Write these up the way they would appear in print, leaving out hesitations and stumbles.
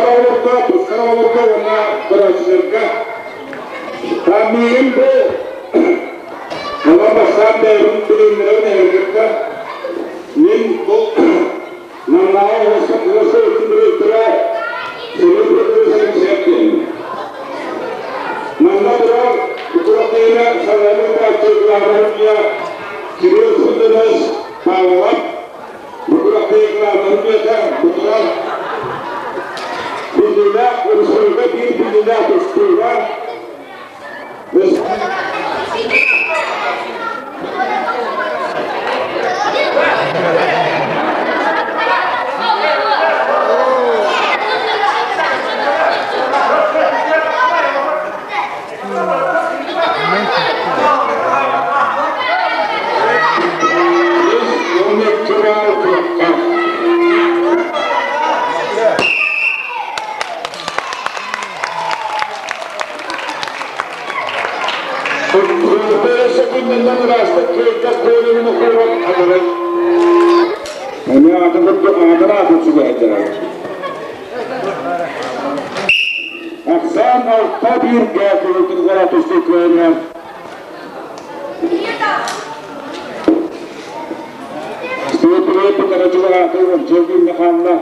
Тустар оҕолорго, тустар оҕолорго уонна көрөөччүлэргэ миигин бу Олор бастаан бэйэбин билиннэрэн эһэргэтэ мин бу Намнааҕы уоса директора Семен Петрович Алексеев диэн. Манна турар Украина салайар партия главнайа Кирилл Федорович Павлов Украина главнайа бу турар биллиилээх республика биир биллиилээх тустууга Ахсаан алта бииргэ кылытыргара тустуу кыайан Сыыппырыйа Петровича Дьылгин Михайловна.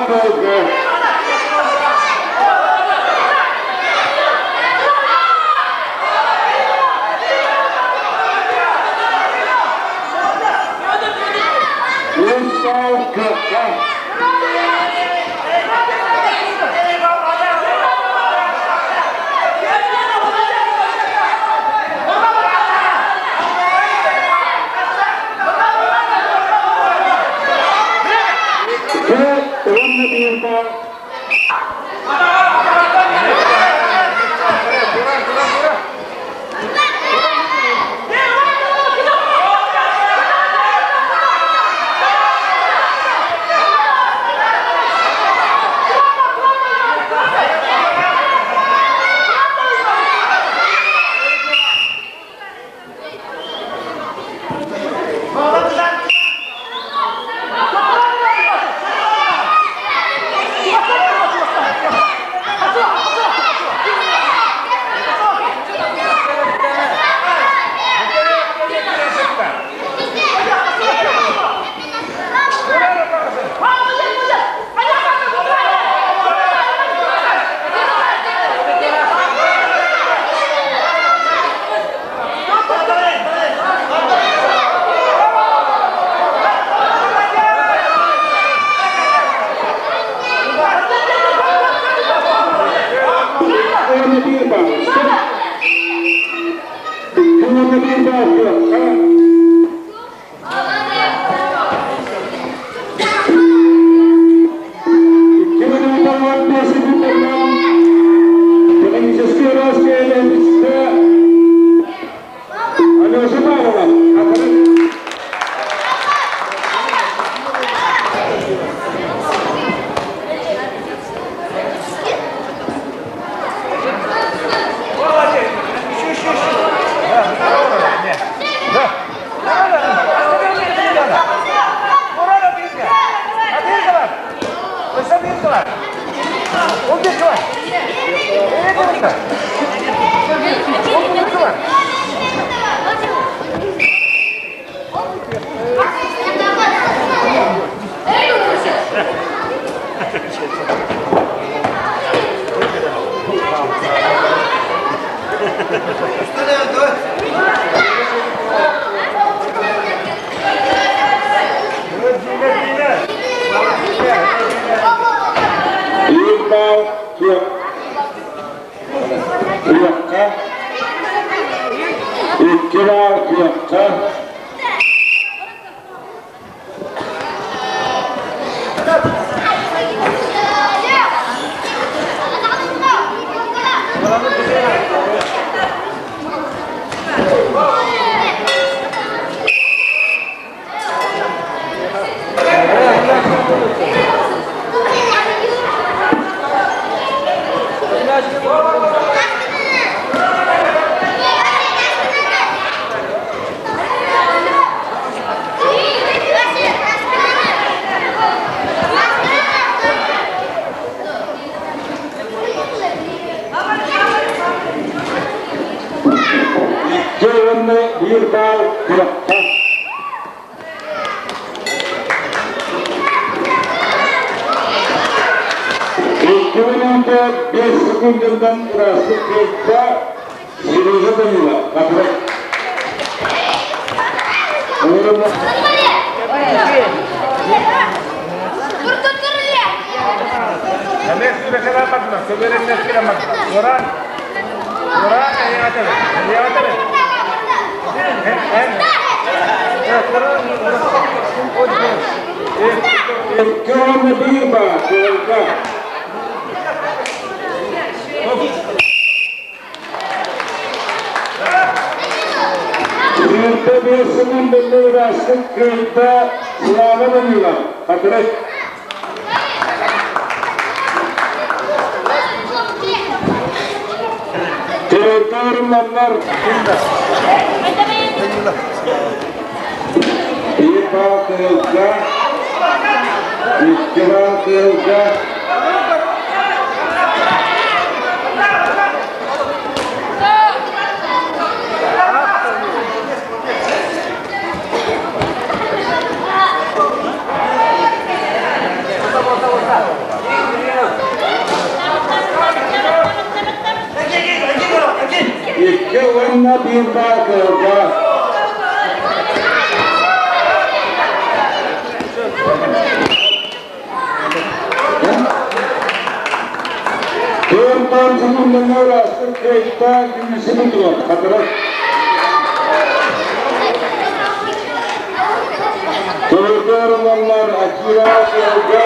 кыайга. Үс баал кыахха. Икки уонна биир баал. Уонна биир баал. Икки уонна биир баал кыахха. Икки минута 15 секундынан технический ыраас кээлээбитэ Алеша Павлова. Хатырык. Биир баал кыахха. Икки баал кыахха. Икки уонна биир баал кыахха. Икки минута 5 секундунан ыраастык кыайда Сережа Данилов. Хатырык. Икки уонна биир баар кыайда. Сүүрбэ биэс сылын биллэ ыраастык кыайда Слава Данилов. Хатырык. Кыайда ырылланнар. Биир баал кыайда. Икки баал кыайда. биир баал кыһылга. Түөртэн сылыннанар астык кыайта күүсүн туруор хатырык. Төрөтөр ылаллар Акира Кыһылга.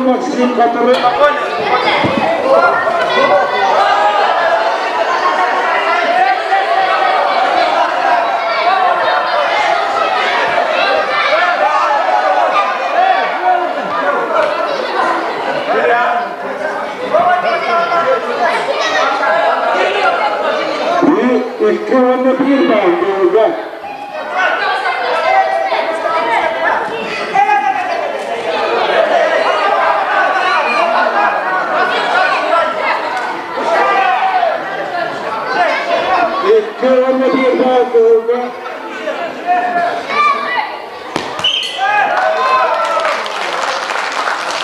Максим Хатыры. Икки уонна биир баал буолга. Икки уонна биир баал буолга.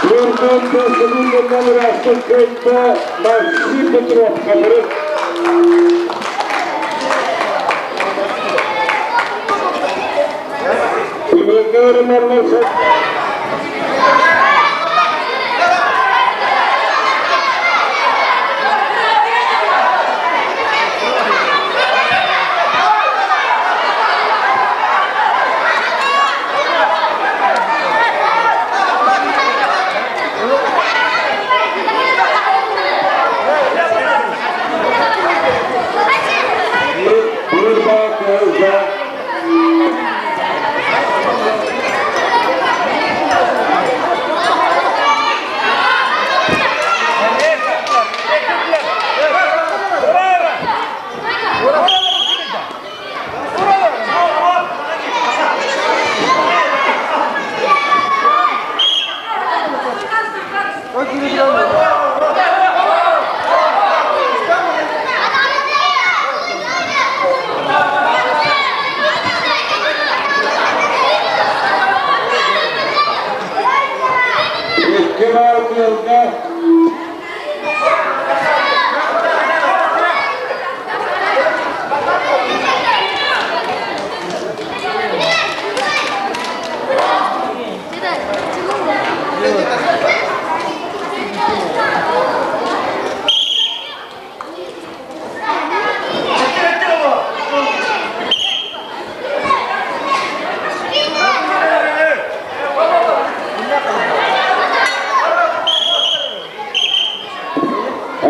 Нуртан Сылын ыраастык кыайда Максим Петров Хатырык. Түмүгэр Икки баар тыалга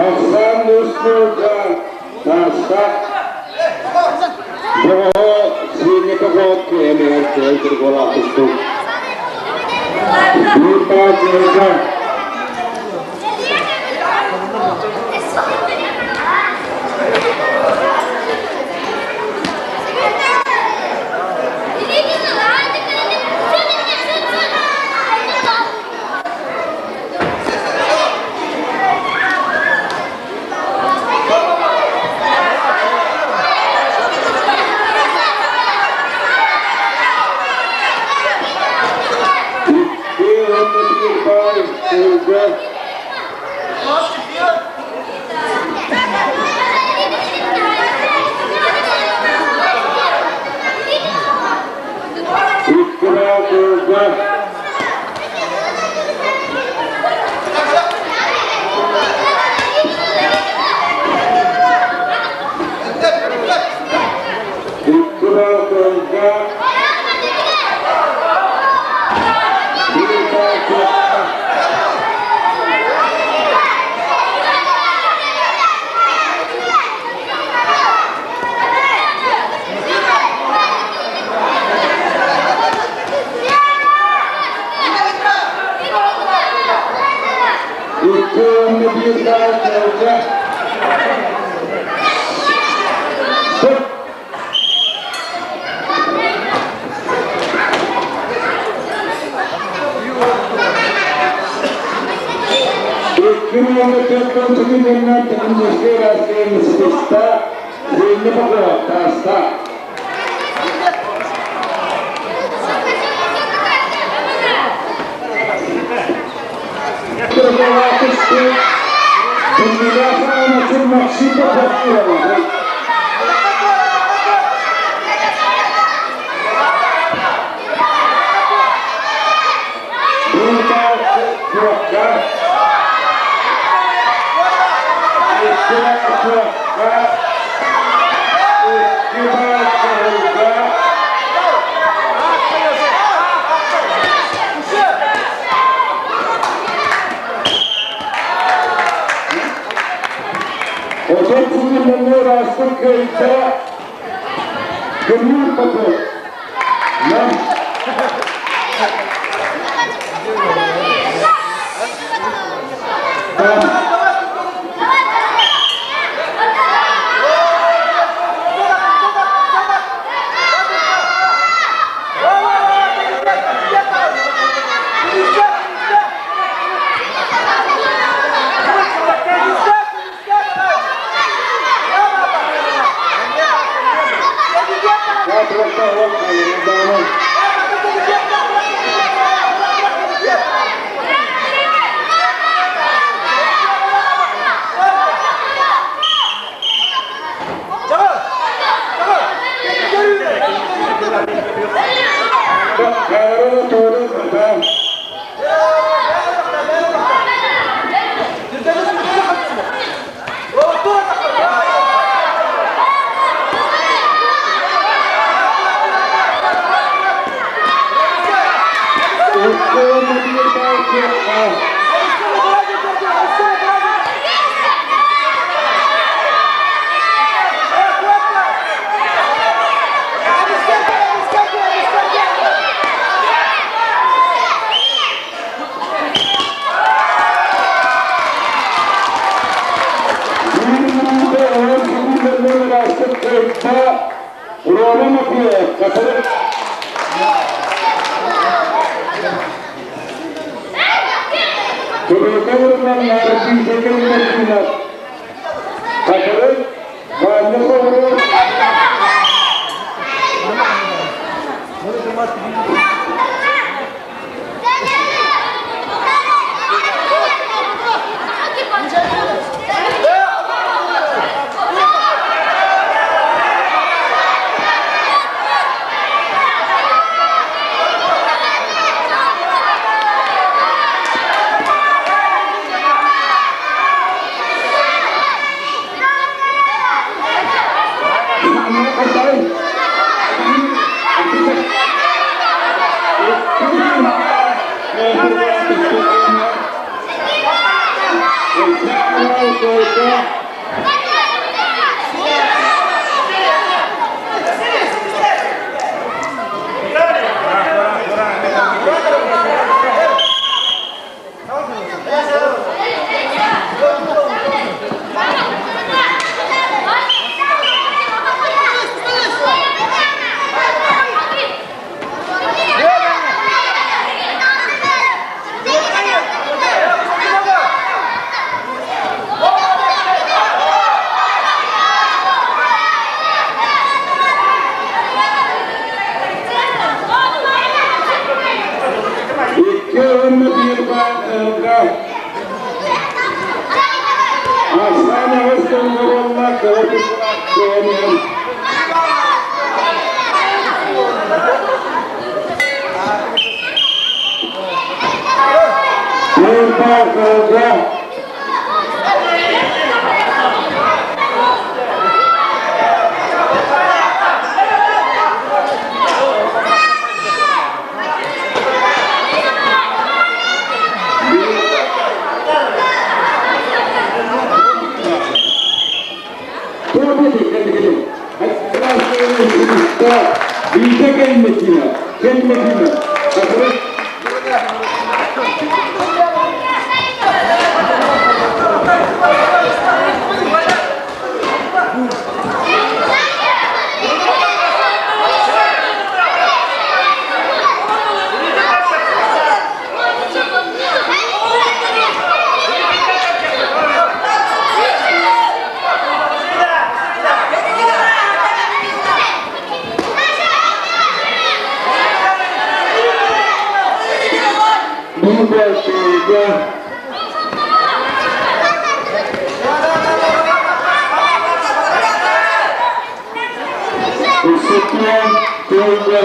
Ахсаан Мустууга Таста Бөҕөһө Сиинэ Похуот эмиһэр кыай кырголаах тустуу. Биир баал Кыһылга. Икки баал кыһылга. Икки баал кыһылга. Биир баал кыһылга. Икки уонна 2 уонна 40 секундунан техническэй ыраастыыр ситистэ Зейне Попова таста. Максим Попов. Көмүр Попов. Нам. Биир Өссөккүөн тыайга.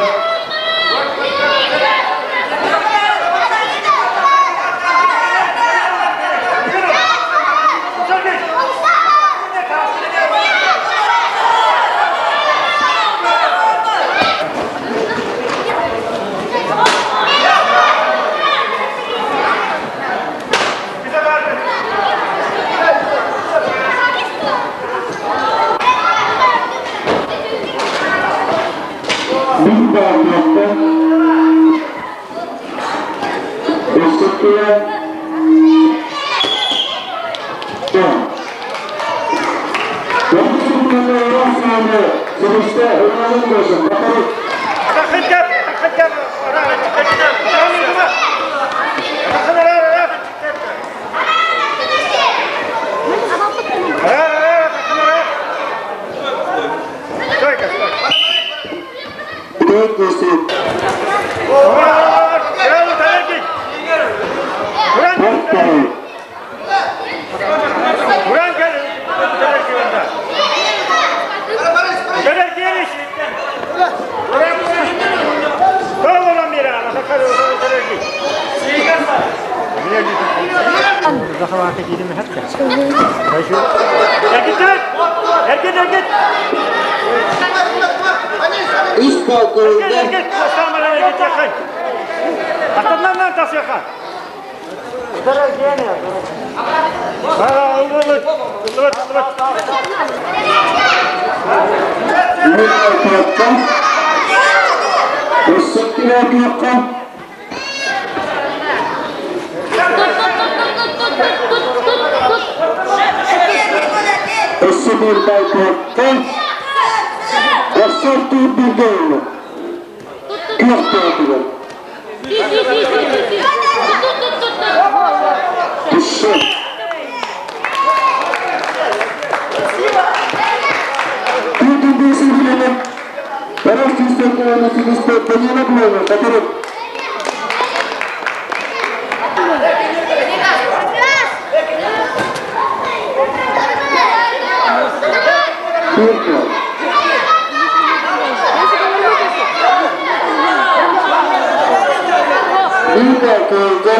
Биир бааллаахта Өссөккүөн Үс полковник. Өссө биир балконтан өссө биир күөх тоотугар Түссе. Түтүн Бараш сүүстэн сүүстэн Данила Блова, который Турция. Лига Көлгө.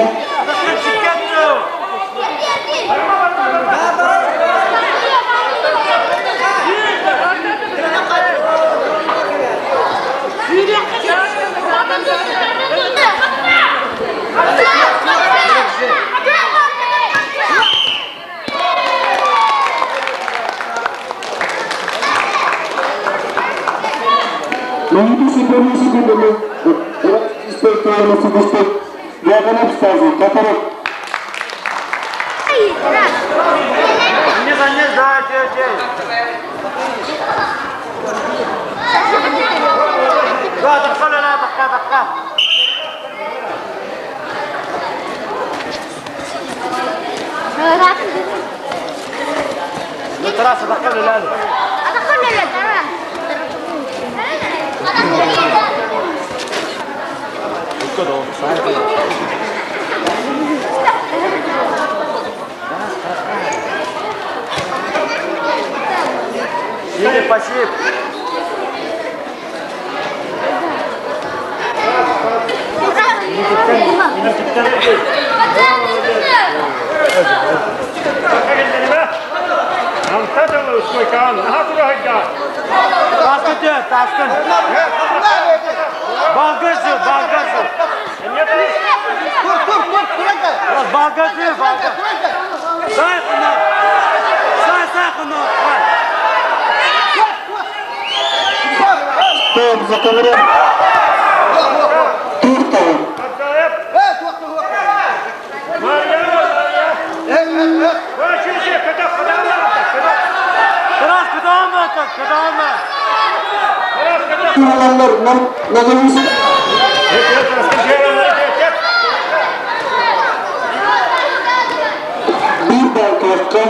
Биир балкыахха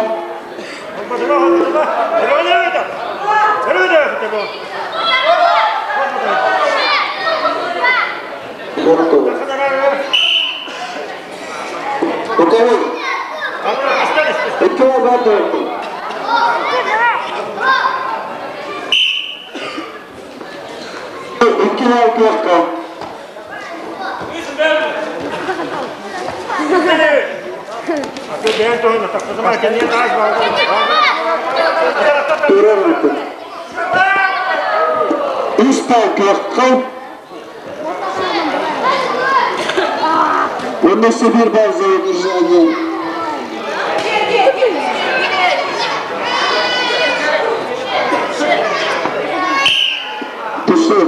Икки баал кыахха. Турар Үс баал кыахха. Уонна Сибиир баал за удержание. Пошли.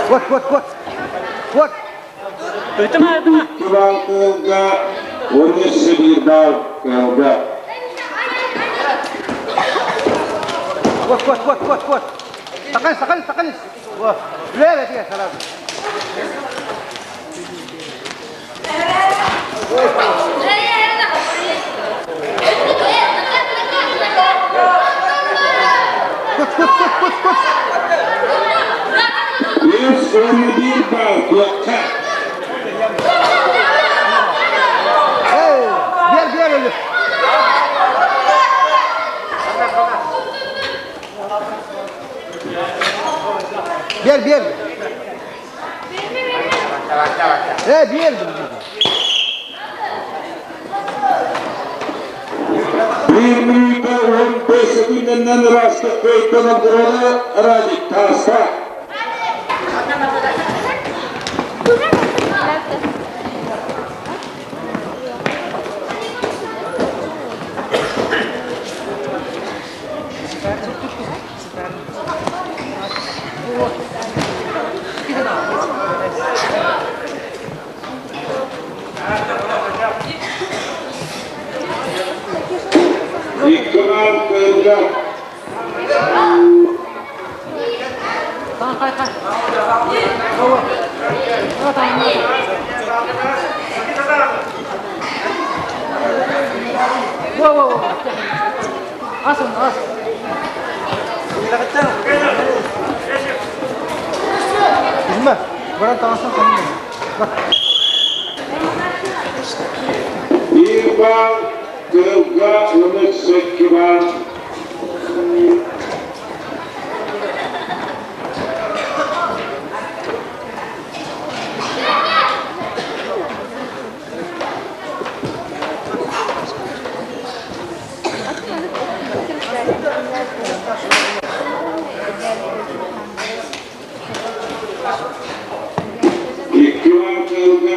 Вот, вот, вот. Вот. Икки баал кыылга, уонна Сибиир баал кыылга. Вот, вот, вот, вот, вот. Сакаль, сакаль, сакаль. Вот. Леве, тебе сразу. Кут, кут, кут, кут, кут. Үс уонна биир баал кыахха. Эй, бер, бер өлү. Бер, бер. Э, бер. Биир мүнүүтэ 15 секундэннэн ыраастык кыайтан обороны Радик таста. Икки баал кыылга. Во, во, во. Ас, ас. Кузьма, баран таҥастан ханна. Биир баал кыылга уонна икки баал. Икки баал кыылга.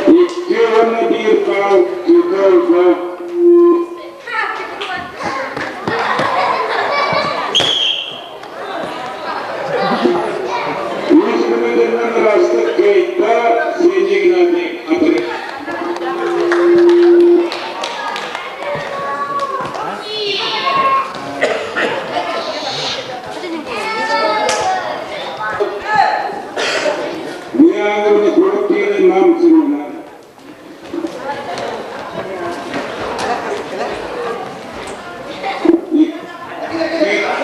Икки уонна биир баал кыылга. Үс мүнүүтэннэн ыраастык кыайда Сеня Геннадий Андреев. Миагырны курут диэн нам сымына.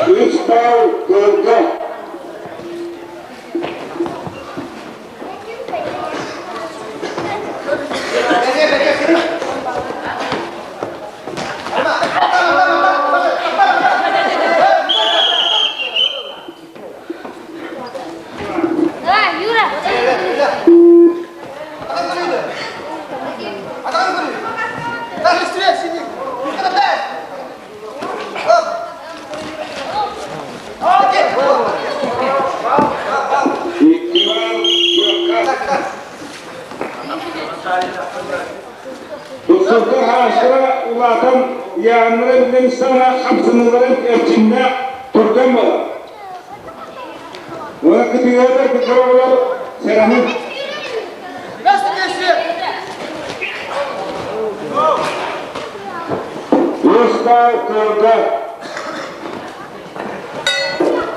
Үс баал кыылга. Юра! Икки баал кыахха. Тустууктар хаастара улаатан яаннарын мин саҥа хамсаныыларын эрчимнээх түргэн буолар. Уна кытыылар кытыылар сэрэнин. Үс баал кыылга.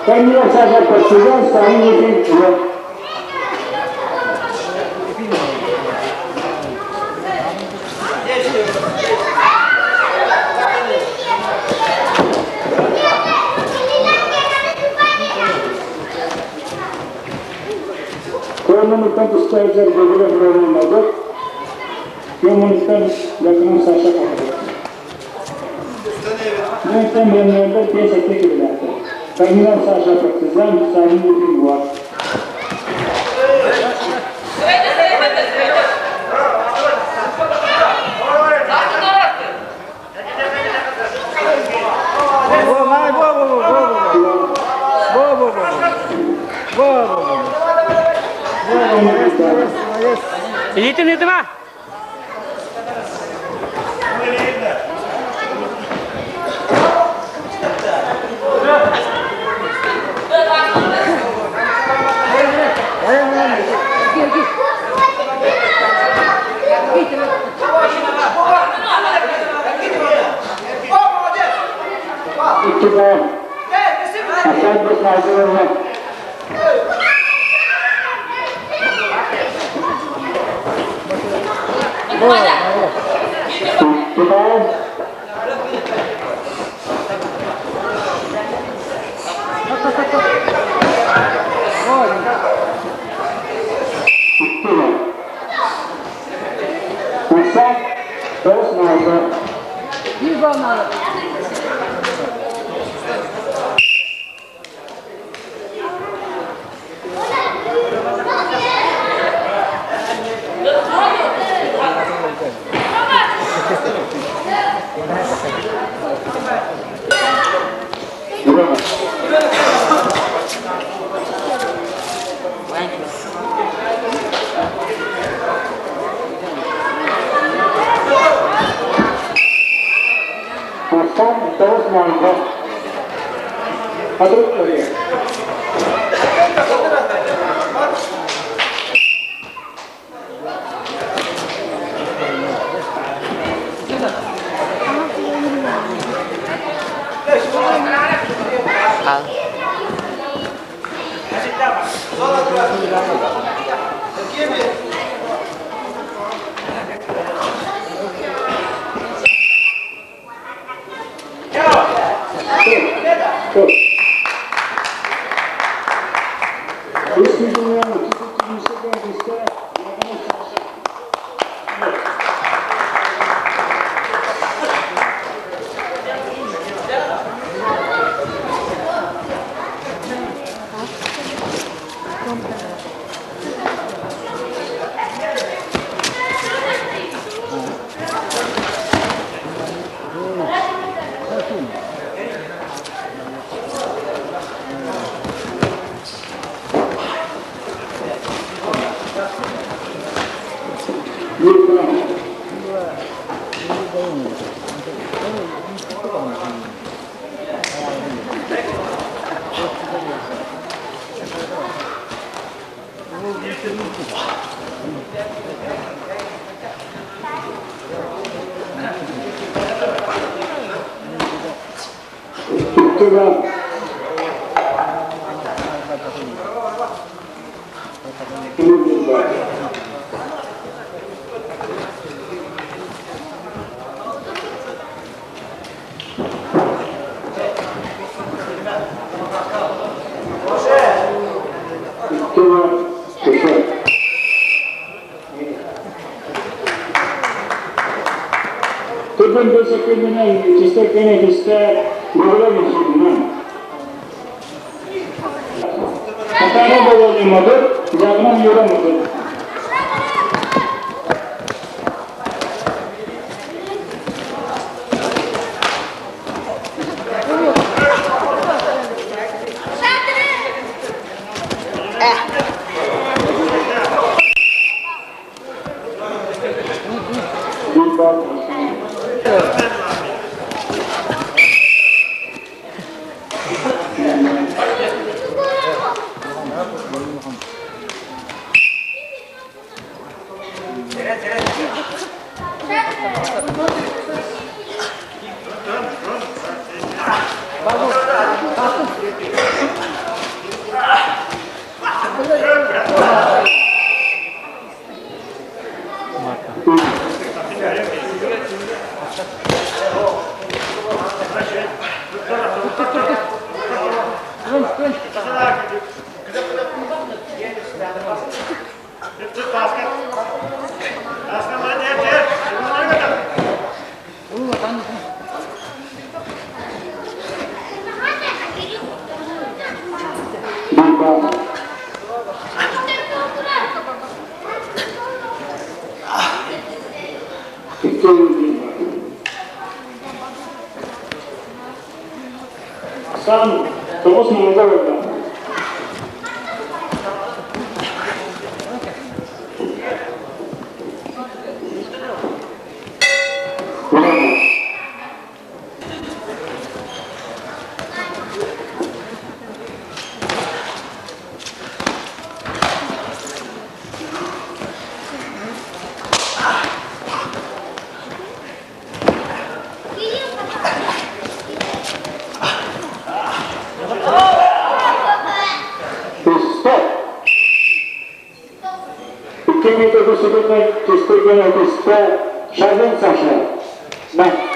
Кэннигэр Саша партизан Сталин Ефим Куомунуттан тустааччылар Гоголев Роман Куомунуттан Якунов Саша Кахаров. Мантан бэннэллэр биэс сэттэ килилээхтэр. Корнилов Саша партизан, Савин Ефим Влад. Илиитин ыытыма! Икки Хасан Бесмазовна. Тутаев. Икки Хасан Бесмазов. Хасан Бесмазов. Хатырык Үс күнүнэн Туттуга Турган бөсөкөнүнөн чистер кене кисте Гоголя Хатара бололимодур, жагынан юрамодур. Сан тоҕус муҥуга барда. Туста. Икки метр секундной тустууга туста Шагин Саша. На.